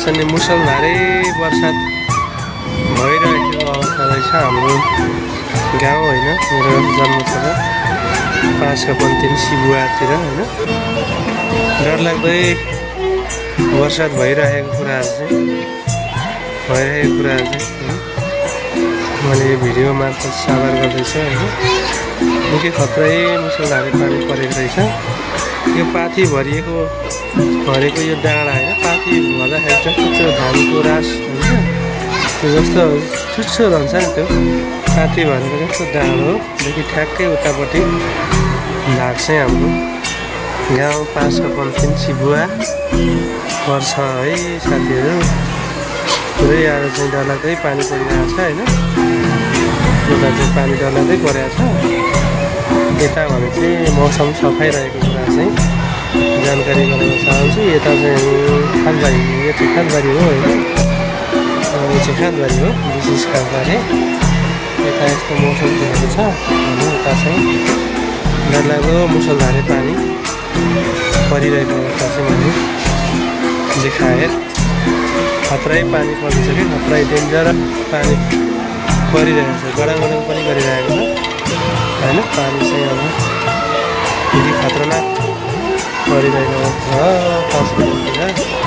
चाहिँ मुसलधारे वर्षा भइरहेको अवस्था रहेछ हाम्रो गाउँ होइन, मेरो जन्मथलो 5 कपन्तिन सिबुवातिर होइन। डरलाग्दै वर्षात भइरहेको कुराहरू चाहिँ मैले यो भिडियो मार्फत साभार गर्दैछु होइन। निकै खत्रै मुसलधारे पानी परेको रहेछ। यो पाथी भरिएको यो डाँडा होइन, पाथी भर्दाखेरि जस्तो धानको रास हुन्छ त्यो जस्तो चुच्चो रहन्छ नि, त्यो पाथी भनेको जस्तो डाँडोदेखि ठ्याक्कै उतापट्टि भाग चाहिँ हाम्रो गाउँ 5 कपन्तिन सिबुवा पर्छ है साथीहरू। पुरै आज चाहिँ डरलाग्दै पानी परिरहेको छ होइन। यता चाहिँ पानी डरलाग्दै परेको छ। यता भने चाहिँ मौसम सफाइ रहेको कुरा चाहिँ जानकारी गराउन चाहन्छु। यता चाहिँ खालबारी, यो चाहिँ खालबारी हो होइन, यो चाहिँ खालबारी हो विशेष खालबारी। यता यस्तो मौसम दिएको छ होइन। यता चाहिँ डरलाग्दो मुसलधारे पानी परिरहेको अवस्था चाहिँ मैले देखाएँ। खतरै पानी परिन्छ कि खतरै डेन्जर पानी परिरहेको छ, गडाङ पनि गरिरहेको छ होइन। पानी चाहिँ अब निकै खतरनाक परिरहेको छ खास गरेर।